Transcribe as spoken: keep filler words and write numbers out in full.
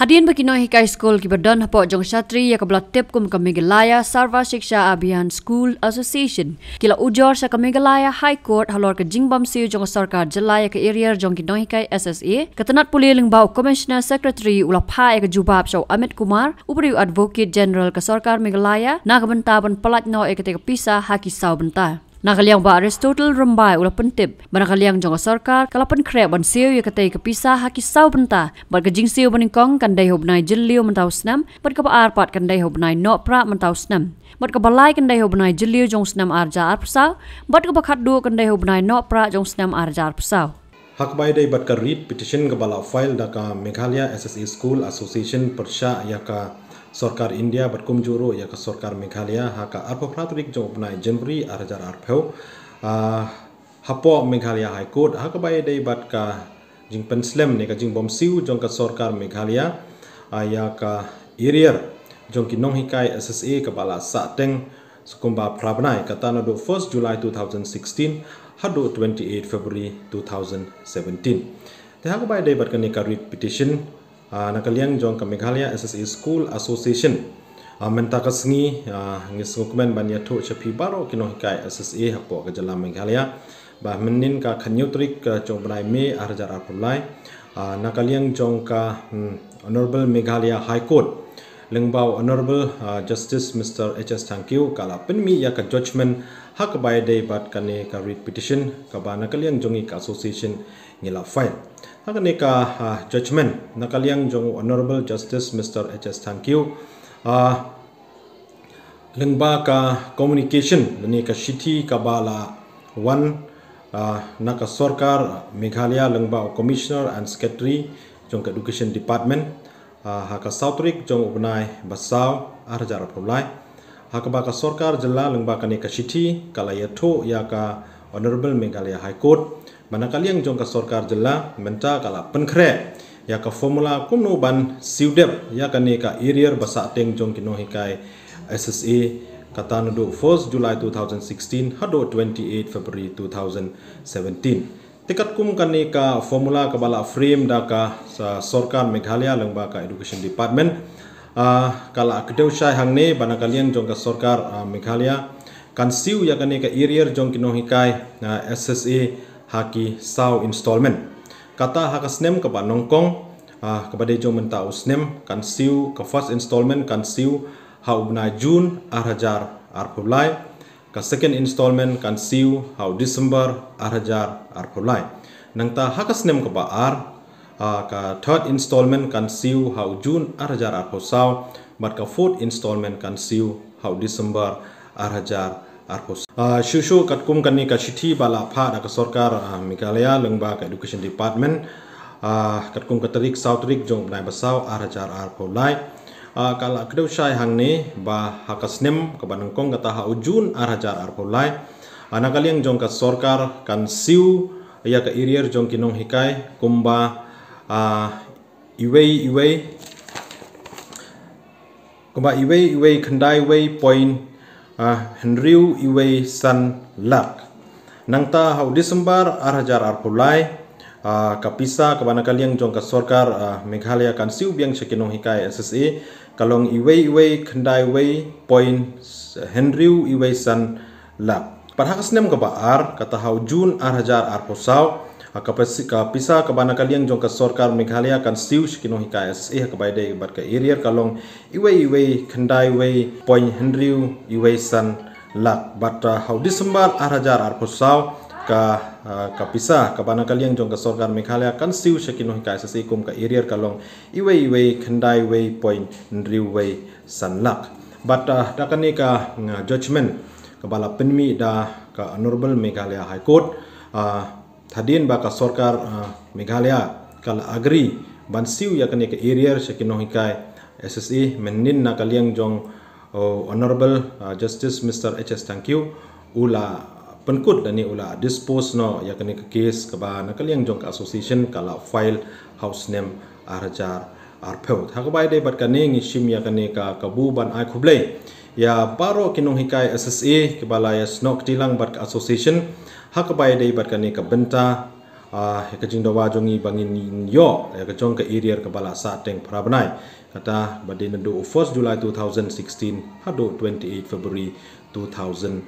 Hadien ba ki nonghikai skul kiba don hapoh jong ka shatri ïa kaba la tip kum ka Meghalaya Sarva Shiksha Abhiyan School Association ki la ujor sha ka Meghalaya High Court halor ka jingbymsiew jong ka sorkar jylla ïa ka arrear jong ki nonghikai S S A. Ka tnad pule lyngba u Commissioner Secretary u la phah ïa ka jubab sha u Amit Kumar, u briew Advocate General ka sorkar Meghalaya, na ka bynta ban pyllait noh ïa katei ka pisa ha ki saw bynta. Na ka liang Bah Aristotle Rymbai u la pyntip ba na ka liang jong ka sorkar ka la pynkhreh ban siew ïa katei ka pisa ha ki saw bynta, bad ka jingsiew banyngkong kan dei ha u bnai Jylliew mynta u snem, bad kaba ar pat kan dei ha u bnai Nohprah mynta u snem, bad kaba lai kan dei ha u bnai Jylliew jong u snem ar hajar arphew saw, bad kaba khatduh kan dei ha u bnai Nohprah jong u snem ar hajar arphew saw. Ha kaba ïadei bad ka writ petition kaba la file da ka Meghalaya S S A School Association pyrshah ïa ka sorkar India bad kumjuh ruh ïa ka sorkar Meghalaya ha ka arphew phra tarik jong u bnai January ar hajar arphew, ah, hapoh Meghalaya High Court ha kaba ïadei bad ka jingpynslem ne ka jingbymsiew jong ka sorkar Meghalaya, ah, ïa ka arrear jong ki nonghikai S S A kaba la sahteng sa kumba phra bnai, kata naduh first July two thousand sixteen haduh twenty-eight February two thousand seventeen. Te ha kaba ïadei bad kane ka writ petition, ah, na ka liang jong ka Meghalaya S S A School Association, ah, mynta ka sngi, ah, ngi sngewkmen ban ïathuh sha phi baroh ki nonghikai S S A hapoh ka jylla Meghalaya ba mynhynnin ka khathynñiew tarik, ah, jong u bnai May ar hajar arphew lai, ah, na ka liang jong ka, hmm, Honorable Meghalaya High Court lyngba u Honorable, ah, Justice Mister H S Thangkhiew ka la pynmih ïa ka judgment ha kaba ïadei bad kane ka writ petition kaba na ka liang jong ngi ka association ngi la file. Ha kane ka, ah, judgment na ka liang jong u Honorable Justice Mister H S Thangkhiew, ah, lyngba ka communication lane ka shithi kaba la wan, ah, na ka sorkar Meghalaya lyngba u Commissioner and Secretary jong ka Education Department, ah, ha ka saw tarik jong u bnai ba saw ar hajar arphew lai, ha kaba ka sorkar jylla lyngba kane ka shithi ka la ïathuh ïa ka Honorable Meghalaya High Court ba na ka liang jong ka sorkar jylla mynta ka la pynkhreh ïa ka formula kumno ban siew dep ïa kane ka arrear ba sahteng jong ki nonghikai S S A, kata naduh first July two thousand sixteen haduh twenty-eight February two thousand seventeen. Te katkum kane ka formula kaba la frame da ka, ah, sorkar Meghalaya lyngba ka Education Department, ah, ka la kdew shai hangne ba na ka liang jong ka sorkar, ah, Meghalaya kan siew ïa kane ka arrear jong ki nonghikai, ah, S S A ha ki saw installment. Kata ha ka snem kaba nyngkong, ah, kaba dei jong mynta u snem, kan siew, ka first installment kan siew ha u bnai June ar hajar arphew lai, ka second installment kan siew ha u December ar hajar arphew lai. Nangta ha ka snem kaba ar, ah, ka third installment kan siew ha u June ar hajar arphew saw, bad ka fourth installment kan siew ha u December ar hajar arphew saw. Ah, shuh shuh katkum kane ka shithi ba la phah da ka sorkar, ah, Meghalaya lyngba ka Education Department, ah, katkum ka tarik saw tarik jong u bnai ba saw ar hajar arphew lai, ah, ka la kdew shai hangne ba ha ka snem kaba nyngkong kata ha u June ar hajar arphew lai, ah, na ka liang jong ka sorkar kan siew ïa ka arrear jong ki nonghikai kumba, ah, iwei iwei, kumba iwei iwei khyndai wei point, ah, hynriew iwei san lak. Nangta ha u December ar hajar arphew lai, ah, ka pisa kaba na ka liang jong ka sorkar, ah, Meghalaya kan siew biang sha ki nonghikai S S A ka long iwei iwei khyndai wei point hynriew iwei san lak. Bad ha ka snem kaba ar, kata ha u June ar hajar arphew saw, ha ka pisi-, ka pisa kaba na ka liang jong ka sorkar Meghalaya kan siew sha ki nonghikai S S A ha kaba ïadei bad ka arrear ka long iwei iwei khyndai wei point hynriew iwei san lak. Bad, ah, ha u December ar hajar arphew saw, ka, ah, ka pisa kaba na ka liang jong ka sorkar Meghalaya kan siew sha ki nonghikai S S A kum ka arrear ka long iwei iwei khyndai wei point hynriew wei san lak. Bad, ah, da kane ka, mm, judgment kaba la pynmih da ka Honorable Meghalaya High Court, ah, hadien ba ka sorkar, ah, Meghalaya ka la agree ban siew ïa kane ka arrear sha ki nonghikai S S A, mynhynnin na ka liang jong, oh, Honorable, ah, Justice Mister H S Thangkhiew u la pynkut lane u la dispose noh ïa kane ka case kaba na ka liang jong ka association ka la file ha u snem ar hajar arphew. Ha kaba ïadei bad kane ngi shim ïa kane ka kabu ban ai khublei ïa baroh ki nonghikai S S A kiba la ïasnoh kti lang bad ka association ha kaba ïadei bad kane ka bynta, Ah, ïa ka jingdawa jong ngi ba ngin ïoh ïa ka jong ka area kaba la sah teng phra bnai. Kata ba dei naduh first July two thousand sixteen haduh twenty-eight February two thousand